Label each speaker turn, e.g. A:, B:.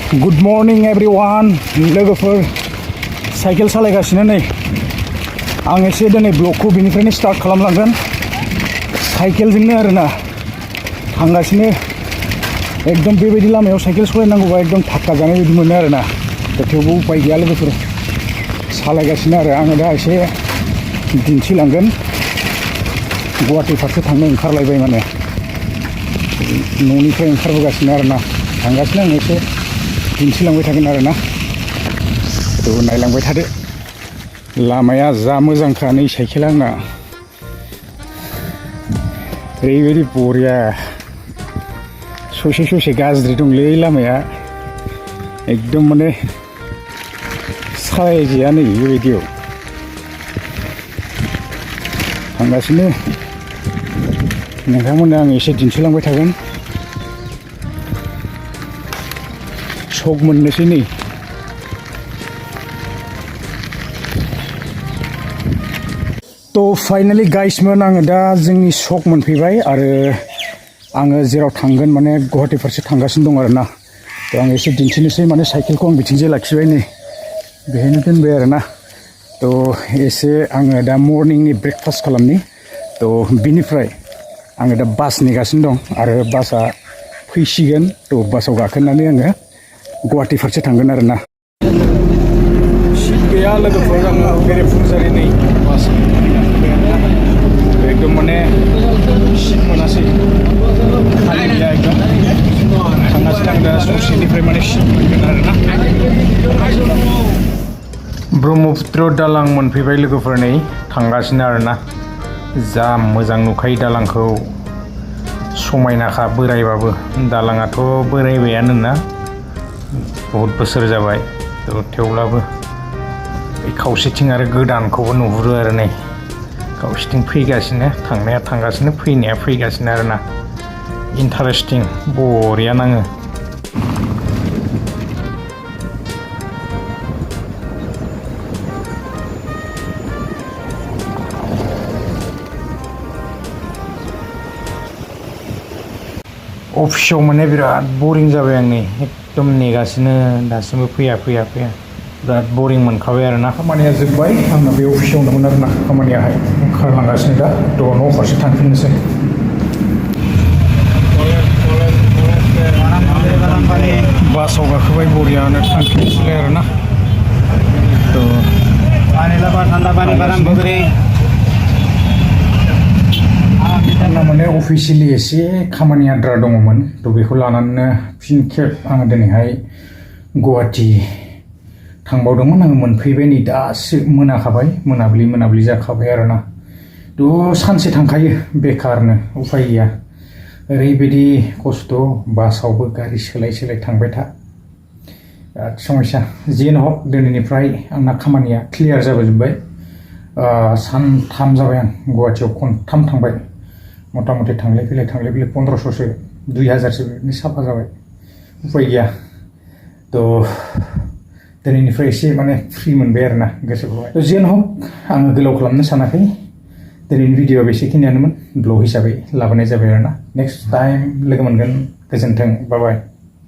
A: Good morning everyone. लोगोफोर cycle सालायगासिनो नै आं एसे दिनै ब्लगखौ बेनिफ्रायनो स्टार्ट खालामलांगोन साइकेलजोंनो आरोना थांगासिनो एकदम बेबायदि लामायाव साइकेल सालायनांगौबा एकदम थाक्का जानाय बायदि मोनो आरोना थेवबो उपाय गैया लोगोफोर सालायगासिनो आरो आङो दा एसे दिन्थिलांगोन गुवाहाटि फारसे थांनो ओंखारलायबाय माने न'निफ्राय ओंखारबोगासिनो आरोना थांगासिनो आं एसे दिन्थिलांबाय थागोन आरोना थ' नायलांबाय थादो लामाया जा मोजांखा नै साइकेला आंना ओरैबायदि बरिया ससे ससे गाज्रि दंलै लामाया एकदम माने सालायजाया नै बेबायदियाव थांगासिनो नोंथांमोननो आं एसे दिन्थिलांबाय थागोन शक मोननोसै नै थ' फाइनालि गाइसमोन आङो दा जोंनि शक मोनफैबाय आरो आङो जेराव थांगोन माने गुवाहाटि फारसे थांगासिनो दं आरोना थ' आं एसे दिन्थिनोसै माने साइकेलखौ आं बिथिंजाय लाखिबाय नै बेहायनो दोनबाय आरोना थ' एसे आङो दा मर्निंनि ब्रेकफास्ट खालामनि थ' बिनिफ्राय आङो दा बास नेगासिनो दं आरो बासआ फैसिगोन थ' बासाव गाखोनानै आङो गुवाहाटि फारसे थांगोन आरोना सिट गैया लोगोफोर आङो बेरेफुंजारि नै बास एकदम माने सिट मोनासै खालि गैया एकदम थांगासिनो आं दा ससेनिफ्राय माने सिट मोनगोन आरोना ब्रह्मपुत्र दालां मोनफैबाय लोगोफोर नै थांगासिनो आरोना जा मोजां नुखायो दालांखौ समायनाखा बोरायबाबो दालाङाथ' बोरायबायानो ना बहुत बोसोर जाबाय थेवब्लाबो बे खावसेथिं आरो गोदानखौबो नुहुरो आरो नै खावसेथिं फैगासिनो थांनाया थांगासिनो फैनाया फैगासिनो आरोना इन्टारेस्टिं बरिया नाङो अफिसाव माने बिराद बरिं जाबाय आं नै एकदम नेगासिनो दासिमबो फैया बिराद बरिं मोनखाबाय आरोना खामानिया जोब्बाय आंना बे अफिसावनोमोन आरोना खामानियाहाय ओंखारलांगासिनो दा थ' न' फारसे थांफिननोसै बासाव गाखोबाय बरियानो थांफिननोसैलाय आरोना आंना माने अफिसियेलि एसे खामानि आद्रा दङमोन थ' बेखौ लानानैनो फिन खेब आङो दिनैहाय गुवाहाटि थांबावदोंमोन आङो मोनफैबाय नै दासो मोनाखाबाय मोनाब्लि जाखाबाय आरोना थ' सानसे थांखायो बेखारनो उफाय गैया ओरैबायदि खस्थ' बासावबो गारि सोलाय थांबाय था बिराद समस्या जियानो हक दिनैनिफ्राय आंना खामानिया क्लियार जाबोजोब्बाय सानथाम जाबाय आं गुवाहाटियाव खनथाम थांबाय मथा मथि थांलाय फैलाय 1500सो 2000सो बेबायदिनो साफा जाबाय उफाय गैया थ' दिनैनिफ्राय एसे माने फ्रि मोनबाय आरोना गोसोखौहाय थ' जियानो हक आङो गोलाव खालामनो सानाखै दिनैनि भिडिअ'आ बेसेखिनियानोमोन ब्लग हिसाबै लाबोनाय जाबाय आरोना नेक्स्ट टाइम लोगो मोनगोन गोजोन्थों बाय